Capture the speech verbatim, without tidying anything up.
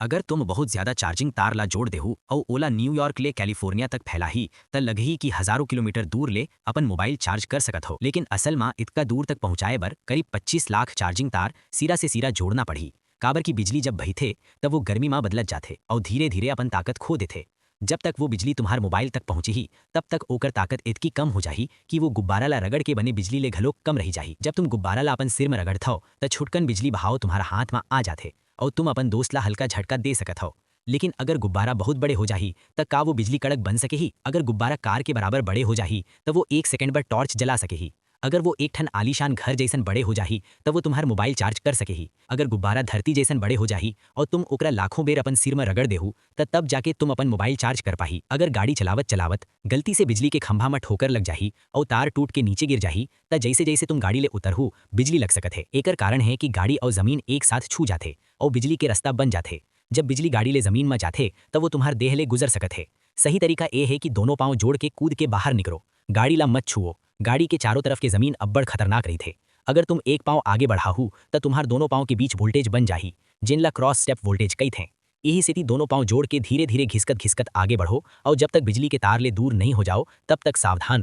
अगर तुम बहुत ज्यादा चार्जिंग तार ला जोड़ देहू अउ ओला न्यूयॉर्क ले कैलिफोर्निया तक फैलाही, त लगही कि हजारों किलोमीटर दूर ले अपन मोबाइल चार्ज कर सकत हो। लेकिन असल मा इतका दूर तक पहुंचाए बर करीब पच्चीस लाख चार्जिंग तार सिरा से सिरा जोड़ना पड़ही, काबर कि बिजली जब बहिथे, तब वो गर्मी मा बदलत जाथे अउ धीरे-धीरे अपन ताकत खो देथे। जब तक वो बिजली तुम्हार मोबाइल तक पहुंचही, तब तक ओकर ताकत इतकी कम हो जाही कि वो गुब्बारा ला रगड़ के बने बिजली ले घलो कम रही जाही। जब तुम गुब्बारा ला अपन सिर में रगड़थव, त छुटकन बिजली बहाव तुम्हारा हाथ मा आ जाथे अउ तुम अपन दोस्त ला हल्का झटका दे सकत हव। लेकिन अगर गुब्बारा बहुत बड़े हो जाही, त का वो बिजली कड़क बन सकेही? अगर गुब्बारा कार के बराबर बड़े हो जाही, त वो एक सेकंड बर टॉर्च जला सकेही। अगर वो एक ठन आलीशान घर जैसन बड़े हो जाही, त वो तुम्हार मोबाइल चार्ज कर सकेही। अगर गुब्बारा धरती जैसन बड़े हो जाही अउ तुम ओकरा लाखों बेर अपन सिर म रगड़ देहू, त तब जाके तुम अपन मोबाइल चार्ज कर पाही। अगर गाड़ी चलावत चलावत गलती से बिजली के खंभा म ठोकर लग जाही अउ तार टूट के नीचे गिर जाही, त जैसे जैसे तुम गाड़ी ले उतरहू, बिजली लग सकत हे। एकर कारण हे कि गाड़ी अउ जमीन एक साथ छू जाथे अउ बिजली के रास्ता बन जाथे। जब बिजली गाड़ी ले जमीन म जाथे, त वो तुम्हार देह ले गुजर सकत हे। सही तरीका ए हे कि दोनों पांव जोड़ के कूद के बाहर निकरो, गाड़ी ला मत छुओ। गाड़ी के चारों तरफ के जमीन अब्बड़ खतरनाक रहिथे। अगर तुम एक पांव आगे बढ़ाहू, त तुम्हार दोनों पांव के बीच वोल्टेज बन जाही, जेन ला क्रॉस स्टेप वोल्टेज कहिथे। इही सेती दोनों पांव जोड़ के धीरे-धीरे घिसकत-घिसकत आगे बढ़ो अउ जब तक बिजली के तार ले दूर नहीं हो जाओ, तब तक सावधान रहो।